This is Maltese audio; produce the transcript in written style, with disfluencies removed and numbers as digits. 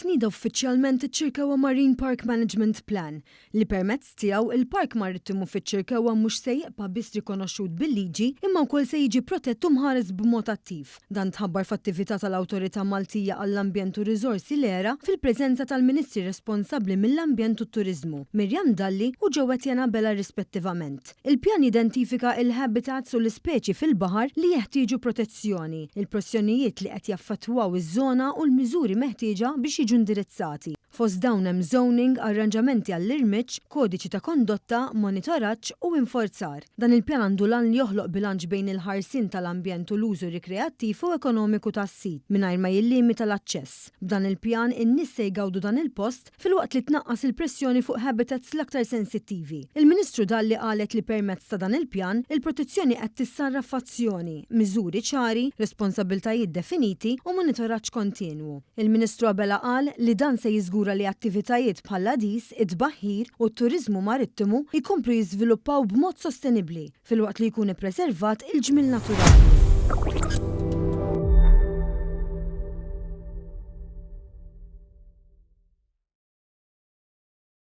Tnieda uffiċjalment iċ-Ċirkewwa Marine Park Management Plan, li permezz tiegħu il-park marittimu fiċ-Ċirkewwa mhux se jibqa' biss rikonoxxut bil-liġi imma wkoll se jiġi protett u mħares b'mod attiv. Dan tħabbar f'attività tal-Awtorità Maltija għall-Ambjent u r-Riżorsi l-ERA fil-preżenza tal-Ministri responsabbli mill-Ambjent u t-Turiżmu, Miriam Dalli u Jo Etienne Abela rispettivament. Il-pjan jidentifika il-habitats u l-ispeċi fil-baħar li jeħtieġu protezzjoni, il-pressjonijiet li qed jaffettwaw iż-żona u l-miżuri meħtieġa biex jiġu indirizzati. Fost dawn hemm zoning, arranġamenti għall-irmiġġ, kodiċi ta' kondotta, monitoraġġ u inforzar. Dan il-pjan għandu l-għan li joħloq bilanċ bejn il-ħarsien tal-ambjent u l-użu rikreattiv u ekonomiku tas-sit, mingħajr ma jillimita l-aċċess. B'dan il-pjan, in-nies se jgawdu dan il-post filwaqt li tnaqqas il-pressjoni fuq habitats l-aktar sensittivi. Il-Ministru Dalli qalet li permezz ta' dan il-pjan, il-protezzjoni qed tissarraf f'azzjoni, miżuri ċari, responsabbiltajiet definiti u monitoraġġ kontinwu. Il-Ministru Abela qal li dan se jiżgura li attivitajiet bħall-għadis, it-tbaħħir u t-turiżmu marittimu jkomplu jiżviluppaw b'mod sostenibbli, filwaqt li jkun ippreservat il-ġmiel naturali.